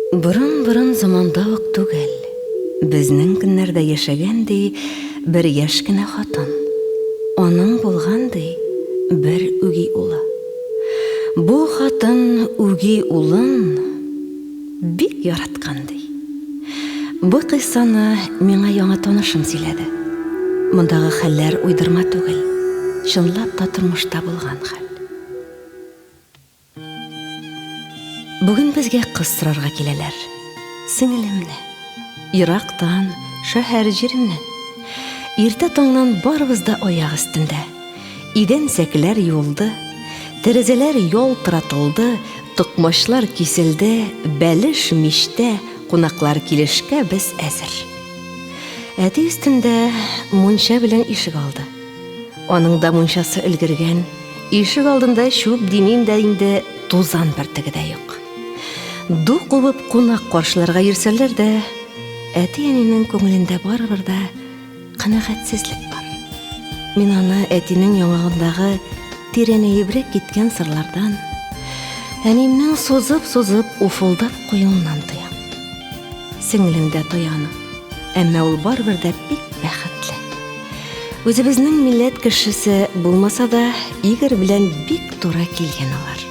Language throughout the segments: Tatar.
Борын-борын заманда ук түгел, безнең көннәрдә яшәгән, ди, бер яшь кенә хатын. Аның булган, ди, бер үги улы. Бу хатын үги улын бик яраткан, ди. Бу кыйссаны миңа яңа танышым сөйләде. Мондагы хәлләр уйдырма түгел, чынлап та тормышта булган хәл. Бүген безгә кыз сорарга киләләр. Сеңелемне. Ерактан, шәһәр җиреннән. Иртә таңнан барыбыз да аяк өстендә. Идән сәкеләр юылды, тәрәзәләр ялтыратылды, токмачлар киселде, бәлеш мичтә, кунаклар килешкә без әзер. Әти өстендә мунча белән ишек алды. Аның да мунчасы өлгергән, ишек алдында чүп димим дә инде, тузан бөртеге дә юк. Ду кубып кунак каршыларга йөрсәләр дә, әти-әнинең күңелендә барыбер дә канәгатьсезлек бар. Мин аны әтинең яңагындагы тирәнәебрәк киткән сырлардан, әниемнең сузып-сузып уфылдап куюыннан тоям. Сеңлем дә тоя аны. Әмма ул барыбер дә бик бәхетле. Үзебезнең милләт кешесе булмаса да, Игорь белән бик туры килгән алар.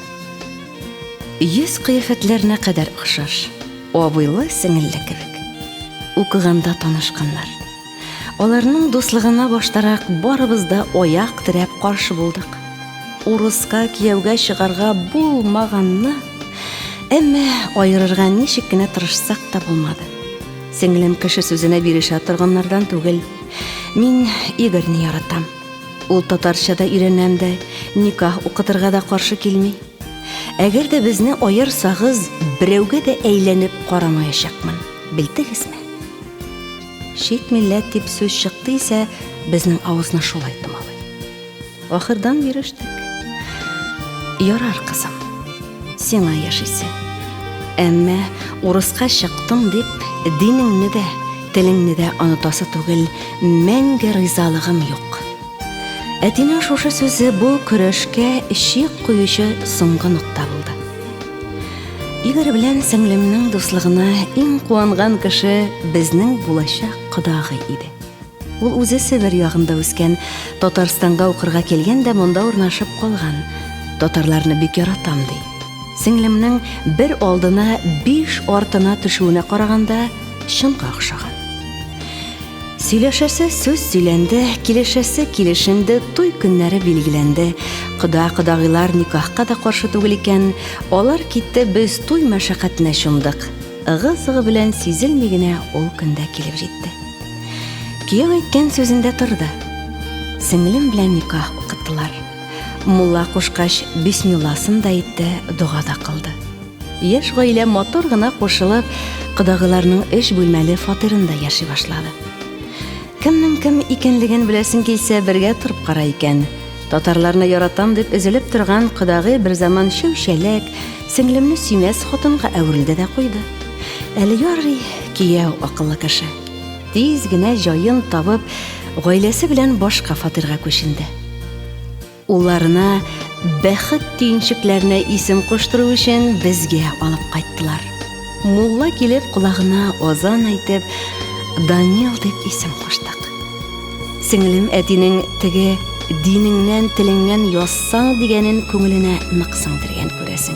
Йөз кыяфәтләренә кадәр охшаш, абыйлы-сеңелле кебек. Укыганда танышканнар. Аларның дуслыгына баштарак барыбыз да аяк терәп каршы булдык. Урыска кияүгә чыгарга булмаганны, әмма аерырга ничек кенә тырышсак та булмады. Сеңлем кеше сүзенә бирешә торганнардан түгел. Мин Игорьне яратам. Ул татарча да өйрәнәм дә, никах укытырга да каршы килми. Әгәр дә безне аерсагыз, берәүгә дә әйләнеп карамаячакмын, белдегезме? Чит милләт дип сүз чыкты исә, безнең авызны шулай томалый. Ахырдан бирештек. Ярар, кызым, сиңа яшисе. Әмма урыска чыктым дип, динеңне дә, телеңне дә онытасы түгел, мәңге ризалыгым юк. Әтинең шушы сүзе бу көрәшкә чик куючы соңгы нокта булды. Игорь белән сеңлемнең дуслыгына иң куанган кеше безнең булачак кодагый иде. Ул үзе Себер ягында үскән, Татарстанга укырга килгән дә монда урнашып калган. Татарларны бик яратам, ди. Сеңлемнең бер алдына, биш артына төшүенә караганда, чынга охшаган. Сөйләшәсе сүз сөйләнде, килешәсе килешенде, туй көннәре билгеләнде. Кода-кодагыйлар никахка да каршы түгел икән. Алар китте, без туй мәшәкатенә чумдык. Ыгы-зыгы белән сизелми генә ул көн дә килеп җитте. Кияү әйткән сүзендә торды. Сеңлем белән никах укыттылар. Мулла кушкач, бисмилласын да әйтте, дога да кылды. Яшь гаилә матур гына кушылып, кодагыйларның өч бүлмәле фатирында яши башлады. Кемнең кем икәнлеген беләсең килсә, бергә торып кара икән. Татарларны яратам дип өзелеп торган кодагый берзаман чәүчәләк, сеңлемне сөймәс хатынга әверелде дә куйды. Әле ярый, кияү акыллы кеше. Тиз генә җаен табып, гаиләсе белән башка фатирга күченде. Улларына бәхет төенчекләренә исем куштыру өчен безгә алып кайттылар. Мулла килеп колагына азан әйтеп, Данил дип исем куштык. Сеңлем әтинең теге динеңнән, телеңнән язсаң дигәнен күңеленә нык сеңдергән күрәсең.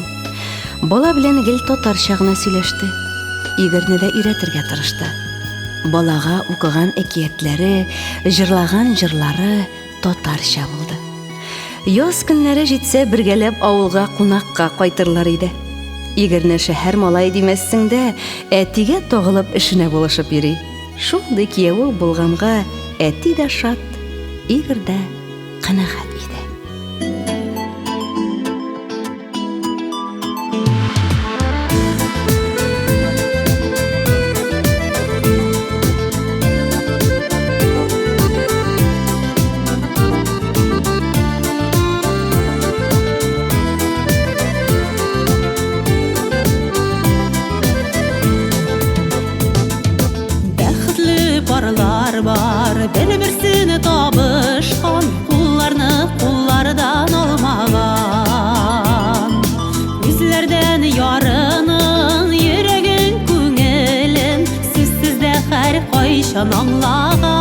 Бала белән гел татарча гына сөйләште. Игорьне дә өйрәтергә тырышты. Балага укыган әкиятләре, җырлаган җырлары татарча булды. Яз көннәре җитсә, бергәләп авылга кунакка кайтырлар иде. Игорьне шәһәр малае димәссең дә, әтигә тагылып эшенә булышып йөри. Шундый кияве булганга әти дә шат, Игорь дә канәгать иде. Бәхетле парлар бар, бер-берсен табышкан, кулларны кул файдасын аңлаган.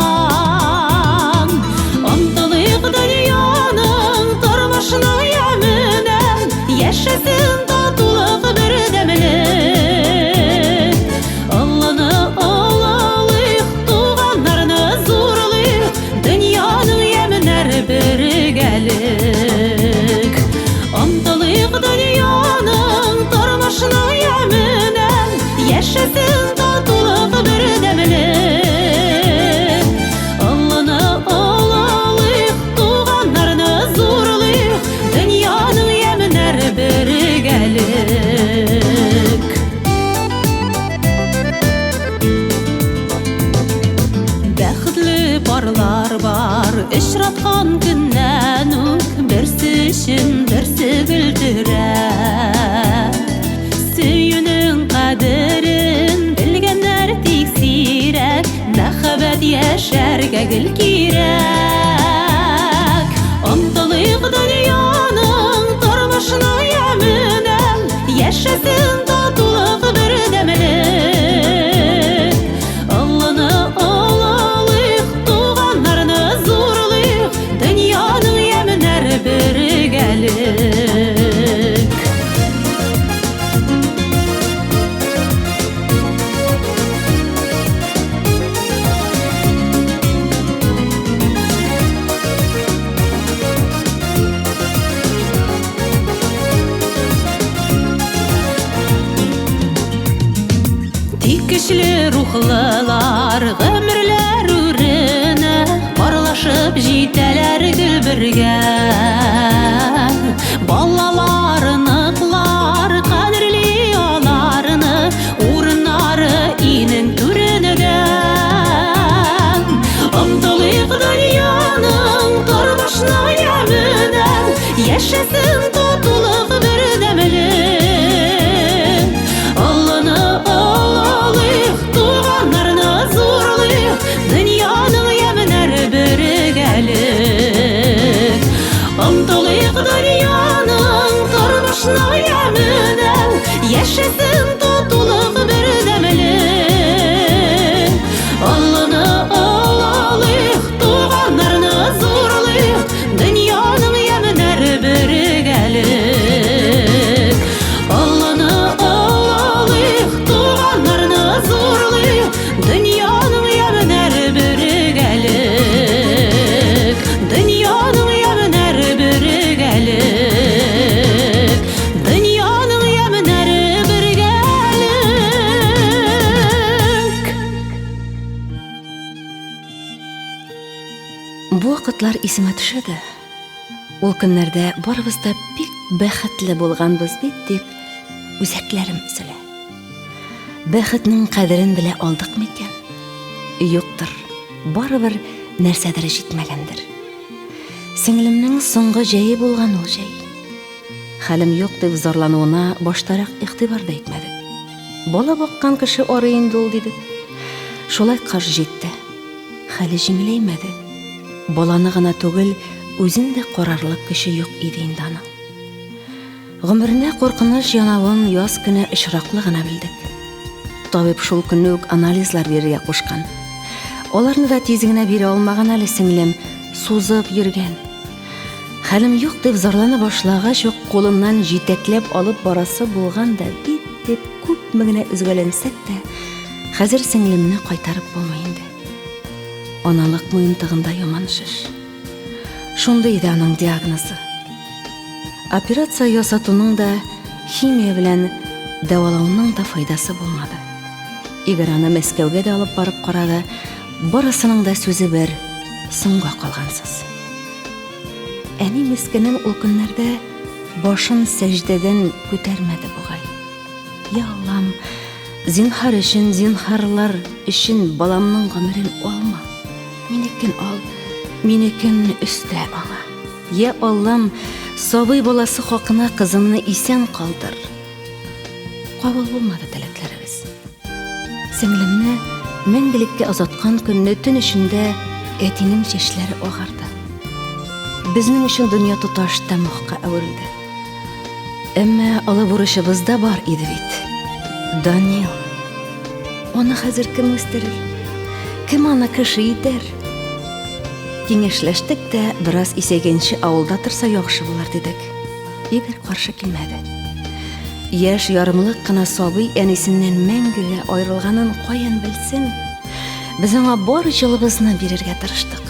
Омтылыйк дөньяның, тормышның яменә, яшәсен татулык, бердәмлек. Олыны олылыйк, туганнарны зурлыйк, дөньяның яменәр бергәлек. Омтылыйк дөньяның, тормышның яменә, яшәсен татулык, бердәмлек. Олыны олылыйк, туганнарны зурлыйк, дөньяның яменәр бергәлек. Бәхетле парлар бар, очраткан көннән үк берсе өчен берсе көлдерә. Сөюнең кадерен белгәннәр тик сирәк, мәхәббәт яшәргә гел кирәк. Омтылыйк дөньяның, тормышның яменә, яшәсен татулык, бердәмлек. Олыны олылыйк, туганнарны зурлыйк, дөньяның яменәр бергәлек. Тик көчле рухлылар гомерләр үренә парлашып җитәләр гел бергә. Балалар ныклар, кадерли аларны, урыннары өйнең түрендә. Омтылыйк дөньяның, тормышның яменә, яшәсен татулык, бердәмлек. Олыны олылыйк, туганнарны зурлыйк, дөньяның яменәр бергәлек. Омтылыйк дөньяның, тормышның яменә, яшәсен татулык, бердәмлек. Олыны олылыйк, туганнарны зурлыйк, дөньяның яменәр бергәлек. Олыны олылыйк, туганнарны зурлыйк, дөньяның яменәр бергәлек. Дөньяның яменәр бергәлек. Дөньяның яменәр бергәлек. Бу вакытлар исемә төшә дә, ул көннәрдә барыбыз да бик бәхетле булганбыз бит дип, үзәкләрем өзелә. Бәхетнең кадерен белә алдык микән? Юктыр, барыбер нәрсәдер җитмәгәндер. Сеңлемнең соңгы җәе булган ул җәй. Хәлем юк дип зарлануына баштарак игътибар да итмәдек. Бала баккан кеше арый инде ул, дидек. Шулай кыш җитте. Хәле җиңеләймәде. Баланы гына түгел, үзен дә карарлык көче юк иде инде аның. Гомеренә куркыныч янавын яз көне очраклы гына белдек. Табиб шул көнне үк анализлар бирергә кушкан. Аларны да тиз генә бирә алмаган әле сеңлем, сузып йөргән. Хәлем юк дип зарлана башлагач ук кулыннан җитәкләп алып барасы булган да бит дип күпме генә өзгәләнсәк тә, хәзер сеңлемне кайтарып булмый инде. Аналык муентыгында яман шеш. Шундый иде аның диагнозы. Операция ясатуның да, химия белән дәвалауның да файдасы булмады. Игорь аны Мәскәүгә дә алып барып карады, барысының да сүзе бер, соңга калгансыз. Әни мескенем ул көннәрдә башын сәҗдәдән күтәрмәде бугай. Я Аллам, зинһар өчен, зинһарлар өчен баламның гомерен алма. Минекен ал, минекен өстә аңа. Я Аллам, сабый баласы хакына кызымны исән калдыр. Кабул булмады теләкләребез. Сеңлемне мәңгелеккә озаткан көнне төн эчендә әтинең чәчләре агарды. Безнең өчен дөнья тоташ тәмугка әверелде. Әмма олы бурычыбыз да бар иде бит. Данил. Аны хәзер кем үстерер? Кем аны кеше итәр? Киңәшләштек тә, бераз исәйгәнче авылда торса яхшы булыр дидек. Игорь каршы килмәде. Яшь ярымлык кына сабый әнисеннән мәңгегә аерылганын каян белсен? Без аңа бар җылыбызны бирергә тырыштык.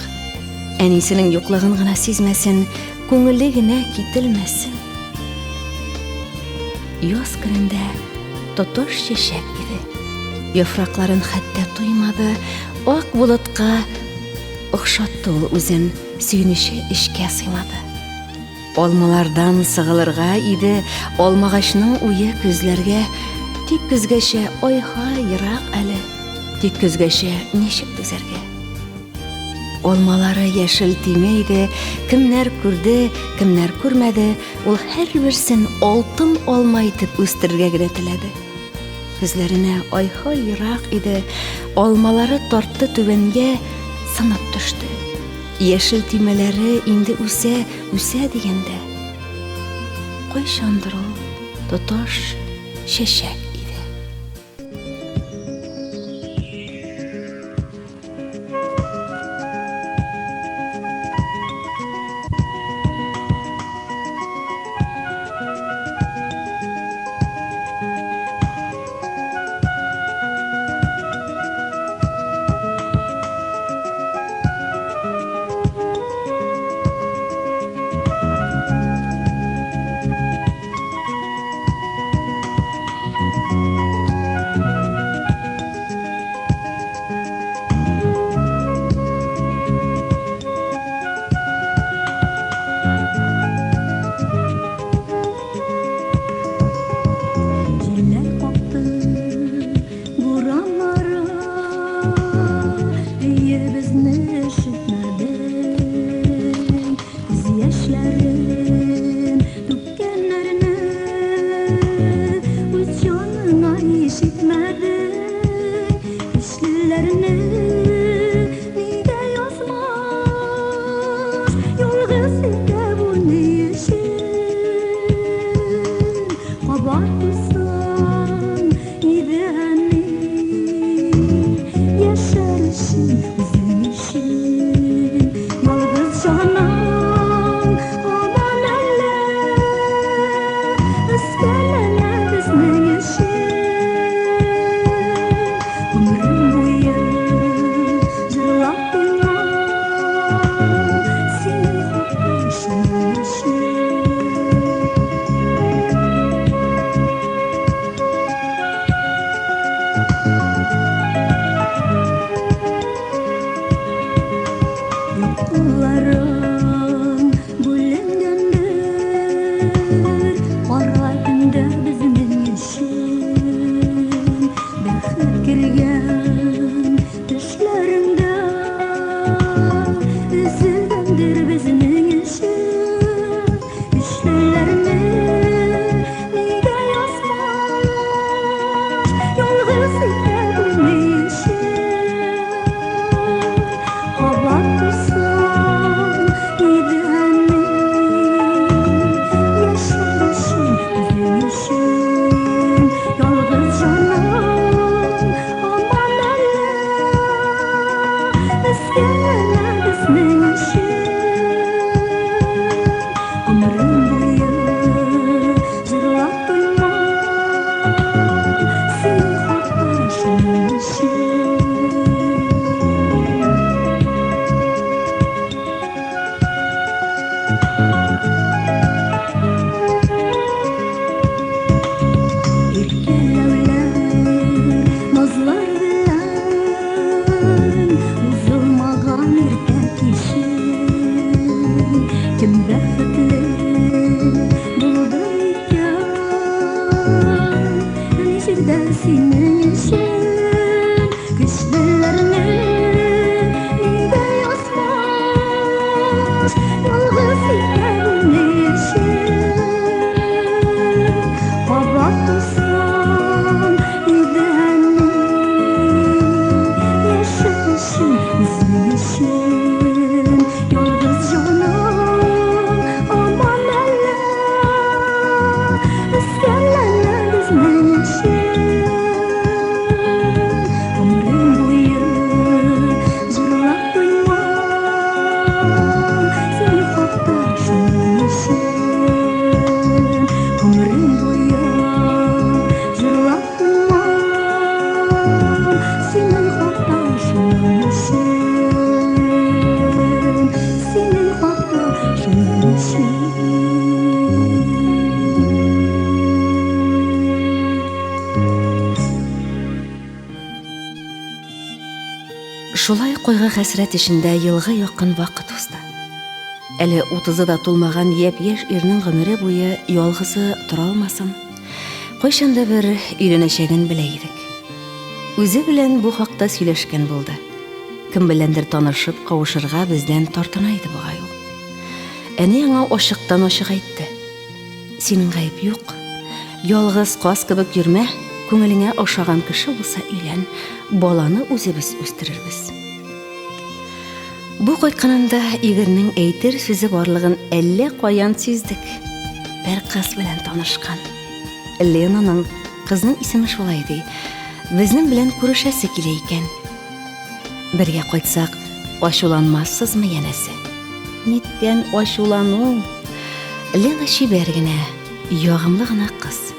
Әнисенең юклыгын гына сизмәсен, күңеле генә кителмәсен. Яз көнендә тоташ чәчәк иде. Яфракларын хәтта тоймады, ак болытка охшатты ул үзен, сөенече эчкә сыймады. Алмалардан сыгылырга иде, алмагачның уе көзләргә, тик көзгәчә ай-һай ерак әле, тик көзгәчә ничек түзәргә? Алмалары яшел төймә иде, кемнәр күрде, кемнәр күрмәде, ул һәрберсен алтын алма итеп үстерергә генә теләде. Күзләренә ай-һай ерак иде, алмалары тартты түбәнгә, сынып төште. Яшел төймәләре инде үсә, үсә дигәндә, кайчандыр ул тоташ чәчәк иде. Җилләр какты бураннары, Өебезне өшетмәде. Күз яшьләрен түккәннәрне Үз җаныңа ишетмәде. Көчлеләрне нигә язмас? Ялгыз итә бу ни өчен? Кабат тусын иде әни. Яшәр өчен, үзең өчен. Ялгыз җаным һаман әле Өскәләнә безнең өчен. Гомерем буе җырлап туймам Синең хакта шуның өчен. Йокыларың бүленгәндер Кара төндә безнең өчен. Бәхет кергән төшләреңдә Өзелгәндер безнең өчен. Көчлеләрне нигә язмыш Ялгыз итә бу ни өчен? Кабат тусын иде әни. Яшәр өчен, үзең өчен. Ялгыз җаным һаман әле Өскәләнә безнең өчен. Гомерем буе җырлап туймам Синең хакта шуның өчен. Иркәләүләр, назлар белән Узылмаган иртә кичен. Кем бәхетле булды икән Җирдә синең өчен? Көчлеләрне нигә язмыш Ялгыз итә бу ни өчен? Кабат тусын иде әни. Яшәр өчен, үзең өчен. Ялгыз җаным һаман әле Өскәләнә безнең өчен. Гомерем буе Шулай кайгы-хәсрәт эчендә елга якын вакыт узды. Әле утызы да тулмаган япь-яшь ирнең гомере буе ялгызы тора алмасын, кайчан да бер өйләнәчәген белә идек. Үзе белән бу хакта сөйләшкән булды. Кем беләндер танышып, кавышырга бездән тартына иде бугай ул. Әни аңа ачыктан-ачык әйтте. Синең гаеп юк. Ялгыз каз кебек йөрмә, күңелеңә ошаган кеше булса өйлән, баланы үзебез үстерербез. Бу кайтканында Игорьнең әйтер сүзе барлыгын әллә каян сиздек. Бер кыз белән танышкан. Ленаның, кызның исеме шулай ди, безнең белән күрешәсе килә икән. Бергә кайтсак, ачуланмассызмы янәсе? Ниткән ачулану? Лена чибәр генә, ягымлы гына кыз.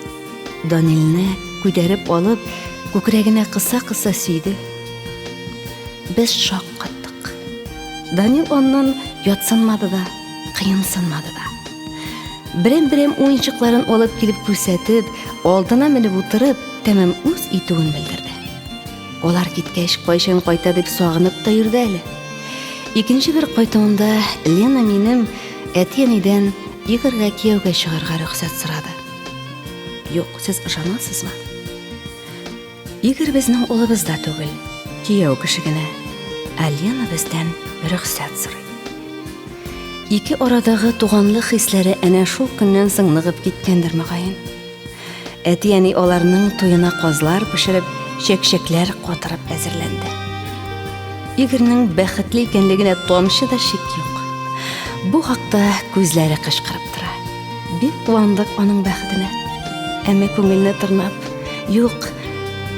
Данилне күтәреп алып, күкрәгенә кыса-кыса сөйде. Без шаккаттык. Данил аннан ятсынмады да, кыенсынмады да. Берәм-берәм уенчыкларын алып килеп күрсәтеп, алдына менеп утырып, тәмам үз итүен белдерде. Алар киткәч, кайчан кайта дип сагынып та йөрде әле. Икенче бер кайтуында Лена минем әти-әнидән Игорьгә кияүгә чыгарга рөхсәт сорады. Юк, сез ышанасызмы? Игорь безнең улыбыз да түгел, кияү кеше генә. Ә Лена бездән рөхсәт сорый. Ике арадагы туганлык хисләре әнә шул көннән соң ныгып киткәндер, мөгаен. Әти-әни аларның туена казлар пешереп, чәкчәкләр катырып әзерләнде. Игорьнең бәхетле икәнлегенә тамчы да шик юк. Бу хакта күзләре кычкырып тора. Бик куандык аның бәхетенә. Әмма күңелне тырнап, юк,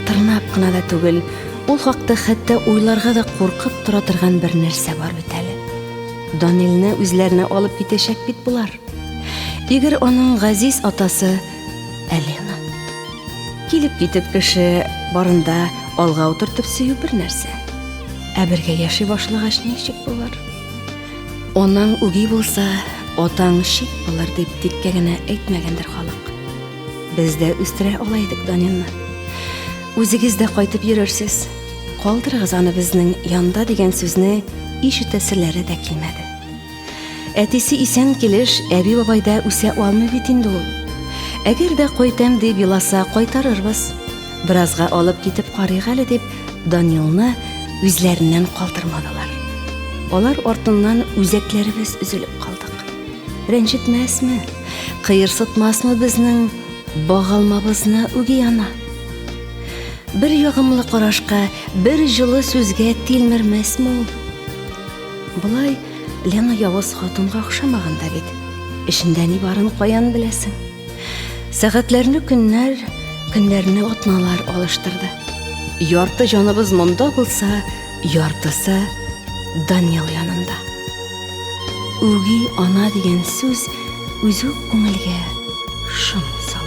тырнап кына да түгел, ул хакта хәтта уйларга да куркып тора торган бер нәрсә бар бит әле. Данилны үзләренә алып китәчәк бит болар. Игорь аның газиз атасы Әлена. Килеп китеп кеше барында алга утыртып сөю бер нәрсә. Ә бергә яши башлагач ничек булыр? Анаң үги булса, атаң чит булыр дип тиккә генә әйтмәгәндер халык. Без дә үстерә ала идек Данилны. Үзегез дә кайтып йөрерсез. Калдырыгыз аны безнең янда дигән сүзне ишетәселәре дә килмәде. Әтисе исән килеш әби-бабайда үсә алмый бит инде ул. Әгәр дә кайтам дип еласа, кайтарырбыз. Беразга алып китеп карыйк әле дип, Данилны үзләреннән калдырмадылар. Алар артыннан үзәкләребез өзелеп калдык. Рәнҗетмәсме, кыерсытмасмы безнең багалмабызны үги ана? Бер ягымлы карашка, бер җылы сүзгә тилмермәсме ул? Болай Лена явыз хатынга охшамаган да бит. Эчендә ни барын каян беләсең? Сәгатьләрне көннәр, көннәрне атналар алыштырды. Ярты җаныбыз монда булса, яртысы Данил янында. Үги ана дигән сүз үзе үк күңелгә шом сала.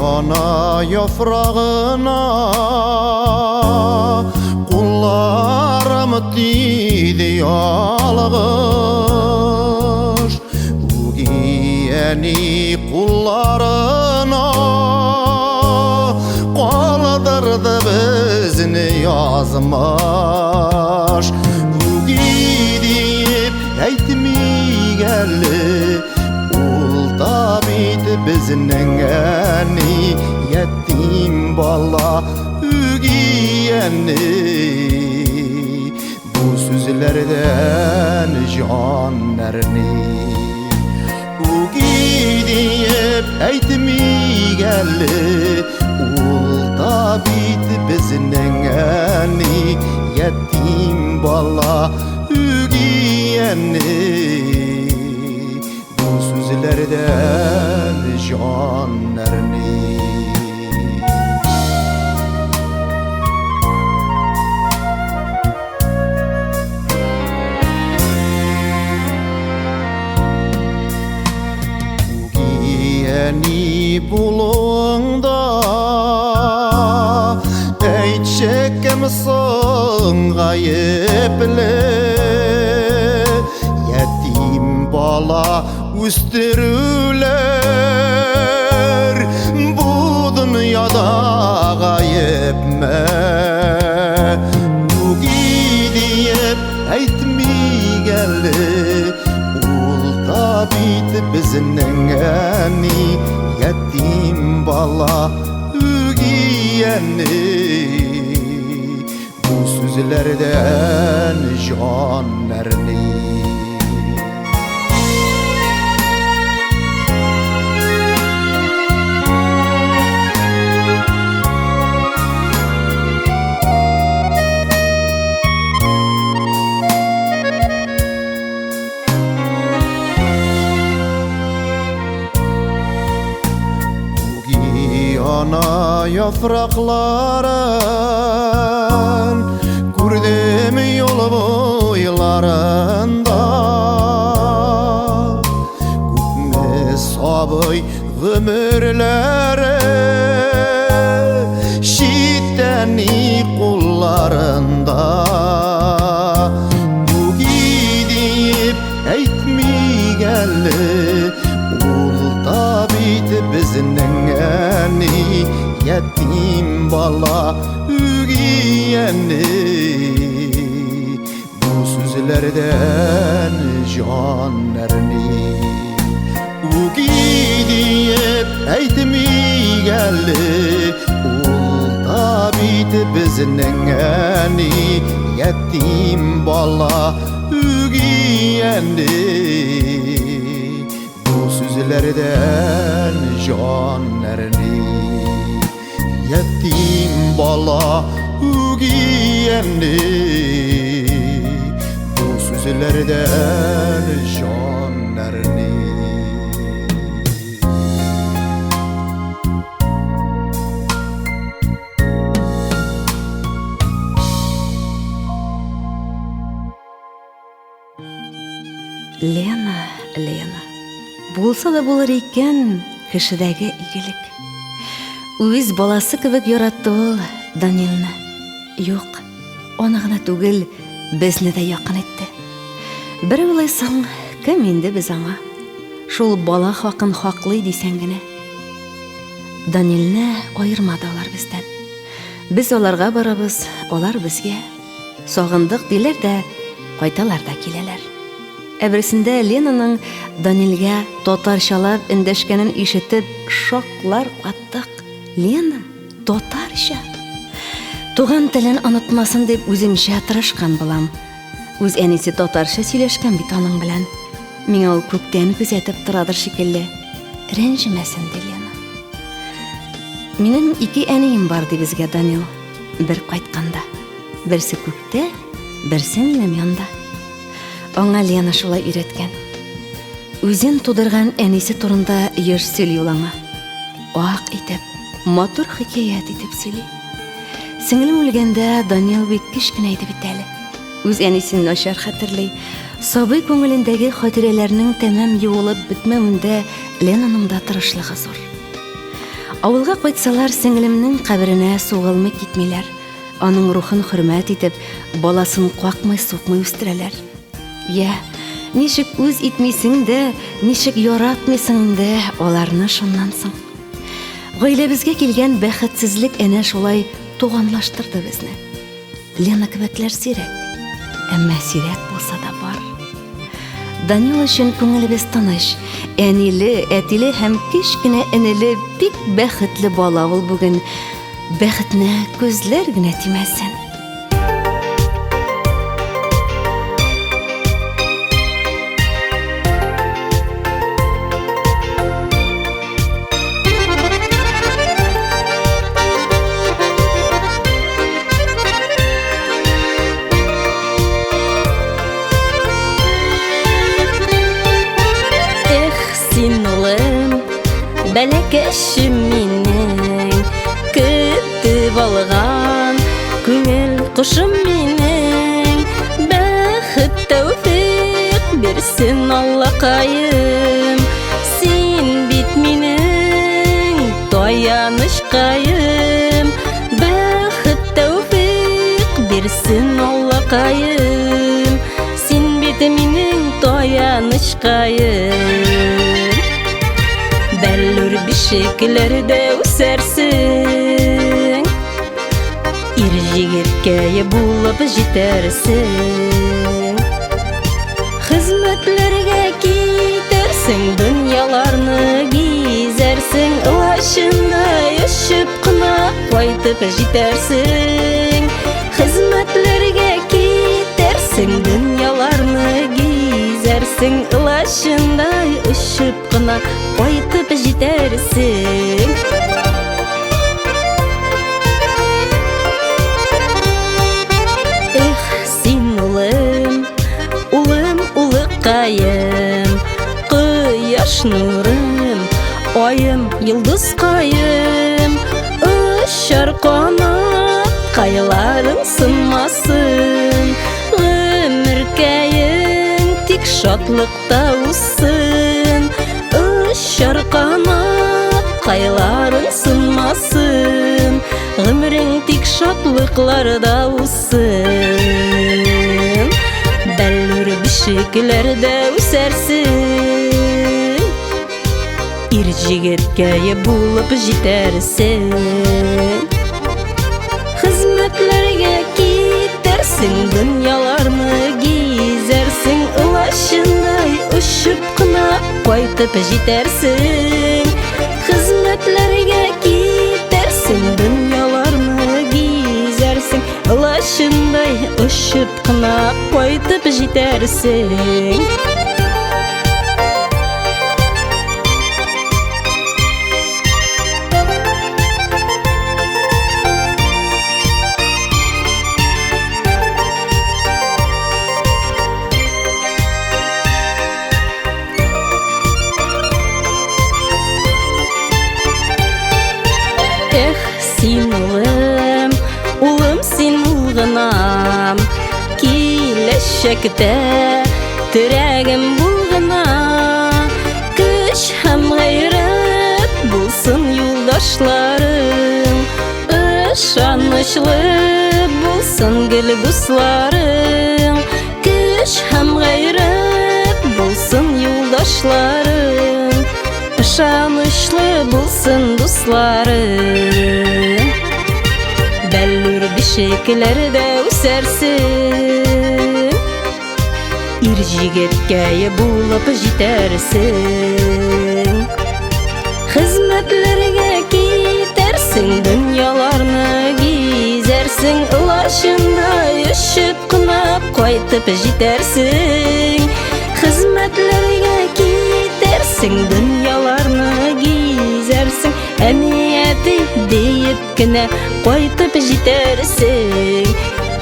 Ана яфрагына кулларым тиде ялгыш. Үги әни кулларына калдырды безне язмыш. Үги диеп әйтмик әле, ул да бит безнең әни, ятим бала үги әни. Бу сүзләрдән җан әрни. Үги диеп әйтмик әле, ул да бит безнең әни, ятим бала үги әни. Бу сүзләрдән җан әрни. Үги әни булуыңны Кем соң гаепле? Ятим бала үстерүләр бу дөньяда гаепме? Үги диеп әйтмик әле, ул да бит безнең әни, ятим бала үги әни. Бу сүзләрдән җан әрни. Үги ана яфракларын күрдем юл буйларында. Күпме сабый гомерләре читтән кулларында. Үги диеп әйтмик әле, ул да бит безнең әни, ятим бала үги әни. Бу сүзләрдән җан әрни. Үги диеп әйтмик әле, ул да бит безнең әни, ятим бала үги әни. Бу сүзләрдән җан әрни. Ятим бала үги әни. Бу сүзләрдән җан әрни. Лена, Лена. Булса да булыр икән кешедәге игелек. Үз баласы кебек яратты ул Данилны. Юк, аны гына түгел, безне дә якын итте. Бер уйлыйсың, кем инде без аңа? Шул бала хакын хаклый дисәң генә. Данилны аермады алар бездән. Без аларга барабыз, алар безгә. Сагындык диләр дә, кайталар да киләләр. Ә берсендә Ленаның Данилгә татарчалап эндәшкәнен ишетеп, шаклар каттык. Лена татарча! Туган телен онытмасын дип үземчә тырышкан булам. Үз әнисе татарча сөйләшкән бит аның белән. Миңа ул күктән күзәтеп торадыр шикелле. Рәнҗемәсен, ди Лена. Минем ике әнием бар, ди безгә Данил. Бер кайтканда. Берсе күктә, берсе минем янда. Аңа Лена шулай өйрәткән. Үзен тудырган әнисе турында еш сөйли ул аңа. Ак итеп, матур хикәят итеп сөйли. Сеңлем үлгәндә Данил бик кечкенә иде бит әле. Үз әнисен начар хәтерли. Сабый күңелендәге хатирәләрнең тәмам юылып бетмәвендә Ленаның да тырышлыгы зур. Авылга кайтсалар, сеңлемнең каберенә сугылмый китмиләр. Аның рухын хөрмәт итеп, баласын какмый-сукмый үстерәләр. Я, ничек үз итмисең дә, ничек яратмыйсың инде аларны шуннан соң. Гаиләбезгә килгән бәхетсезлек әнә шулай туганлаштырды безне. Лена кебекләр сирәк, әмма сирәк булса да бар. Данил өчен күңелебез тыныч. Әниле, әтиле һәм кечкенә энеле бик бәхетле бала ул бүген. Бәхетенә күзләр генә тимәсен. Эх, син улым, бәләкәчем минең, көтеп алган күңел кошым минең, бәхет тәүфик бирсен Аллакаем. Син бит минең таянычкаем, бәхет тәүфик. бирсен Аллакаем. Син бит минем таянычкаем. Бәллүр бишекләрдә үсәрсең, Ир җегеткәй булып җитәрсең. Хезмәтләргә китәрсең, дөньяларны гизәрсең, Лачындай очып кына кайтып җитәрсең. Хезмәтләргә китәрсең, дөньяларны гизәрсең, Лачындай очып кына кайтып җитәрсең. Эх, син улым, улым, улыкаем, Кояш нурым, аем, йолдызкаем, Очар канат, кайларың сынмасын, Гомеркәең тик шатлыкта узсын. Очар канат, кайларың сынмасын, Гомерең тик шатлыкларда узсын. Бәллүр бишекләрдә үсәрсең, Ир җегеткәй булып җитәрсең. Хезмәтләргә китәрсең, дөньяларны гизәрсең, Лачындай очып кына кайтып җитәрсең. Хезмәтләргә китәрсең, дөньяларны гизәрсең, Лачындай очып кына кайтып җитәрсең. Эх, син улым, улым, син улгынам, Киләчәктә терәгем булгына, Көч һәм гайрәт булсын юлдашларың, Ышанычлы булсын гел дусларың, Көч һәм гайрәт булсын юлдашларың, Ышанычлы булсын дусларың. Бәллүр бишекләрдә үсәрсең, Ир җегеткәй булып җитәрсең. Хезмәтләргә китәрсең, дөньяларны гизәрсең, Лачындай очып кына кайтып җитәрсең. Хезмәтләргә китәрсең, дөньяларны гизәрсең, Әни, әти диеп кенә кайтып җитәрсең.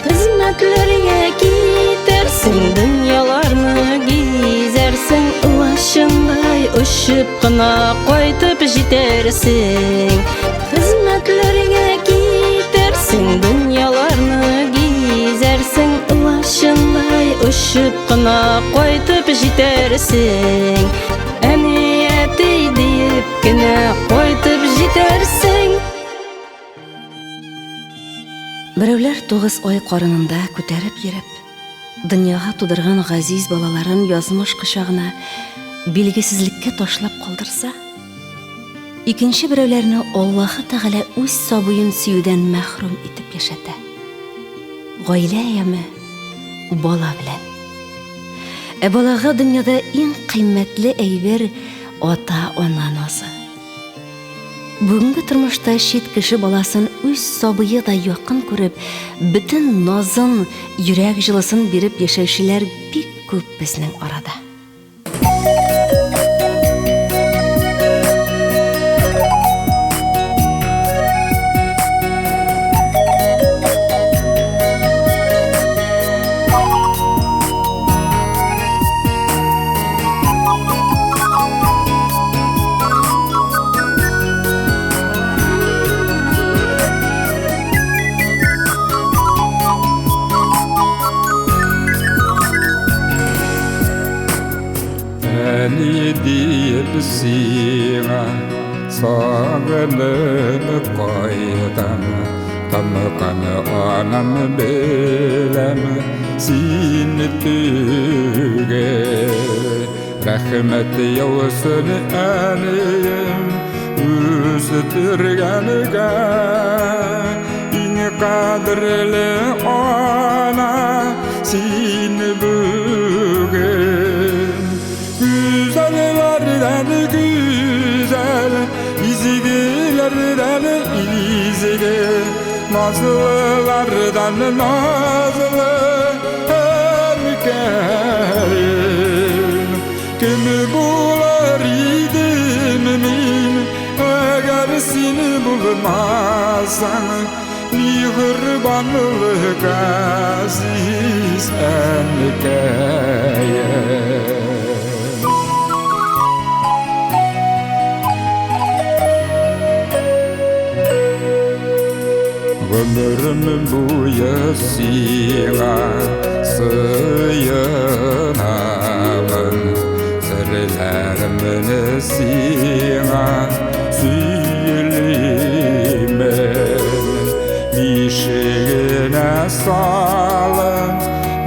Хезмәтләргә китәрсең, дөньяларны гизәрсең, Лачындай очып кына кайтып җитәрсең. Хезмәтләргә китәрсең, дөньяларны гизәрсең, Лачындай очып кына кайтып җитәрсең. Әни, әти диеп кенә кайтып җитәрсең. Берәүләр 9 ай карынында күтәреп йөреп, дөньяга тудырган газиз балаларын язмыш кочагына билгесезлеккә ташлап калдырса, икенче берәүләрне Аллаһы Тәгалә үз сабыен сөюдән мәхрүм итеп яшәтә. Гаилә яме бала белән. Ә балага дөньяда иң кыйммәтле әйбер ата-ана назы. Бүгенге тормышта чит кеше баласын үз сабые да якын күреп, бөтен назын, йөрәк җылысын биреп яшәүчеләр бик күп безнең арада. Әни диеп сиңа сагынып кайтам. Тапкан анам беләм син түгел. Рәхмәт яусын әнием үстергәнгә. Иң кадерле ана син бүген. Güzellerden güzel, izgilerden izgi, nazlılardan nazlı erkeğim. Kim bular idim min, eğer seni bulmazsan, mihribanlık aziz erkeğim. Гомерем буе сиңа сыенамын, Серләремне сиңа сөйлимен. Бишегенә салып,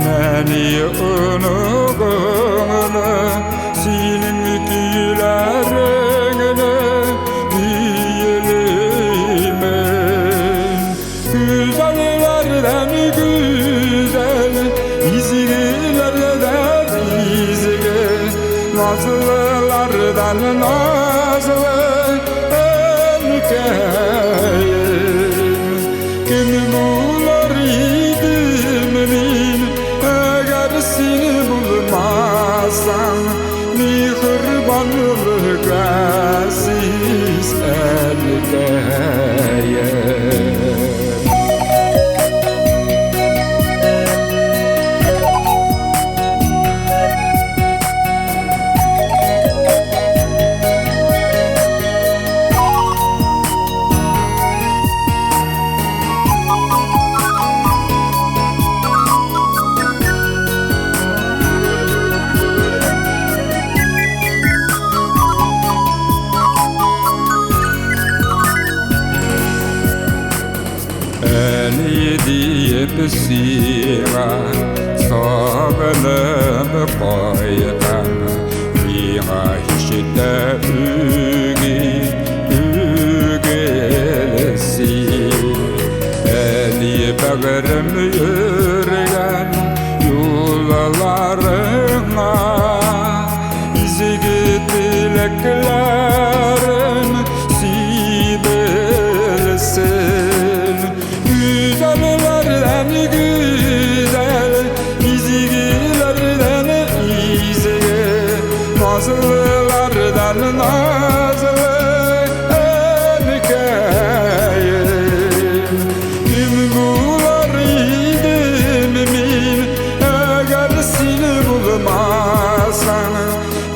нәни оныгыңны, Синең көйләреңне көйлимен. Güzellerden güzel, izgilerden izgi, nazlılardan nazlı erkeğim. Kim bular idim min, eğer seni bulmazsam, mihribanlık aziz erkeğim. Әни диеп сиңа сагынып кайтам, Миңа һич тә үги түгел син. Әни бәгырем йөргән юлларыңа, Изге теләкләрем сибелсен. Güzellerden güzel, izgilerden izgi, nazlılardan nazlı erkeğim. Kim bular idim min, eğer seni bulmazsan,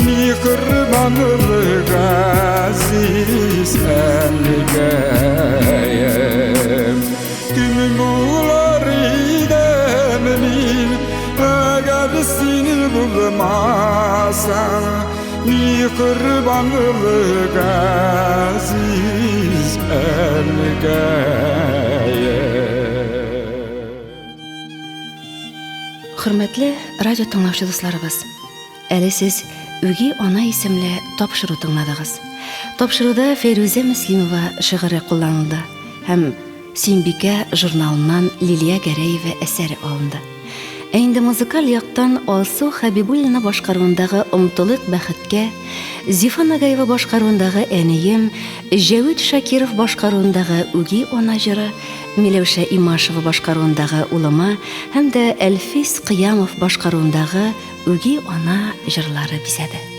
mihribanlık aziz erkeğim. Kim bular idim min, eğer seni bulmazsan, mihribanlık aziz erkeğim. Хөрмәтле радио тыңлаучы дусларыбыз, әле сез Үги ана исемле тапшыру тыңладыгыз. Тапшыруда Фәйрүзә Мөслимова шигыре кулланылды һәм Сөембикә журналыннан Лилия Гәрәева әсәре алынды. Ә инде музыкаль яктан Алсу Хәбибуллина башкаруындагы Омтылыйк бәхеткә, Зифа Нагаева башкаруындагы Әнием, Җәвит Шакиров башкаруындагы Үги ана җыры, Миләүшә Имашева башкаруындагы Улыма һәм дә Әлфис Кыямов башкаруындагы Үги ана җырлары бизәде.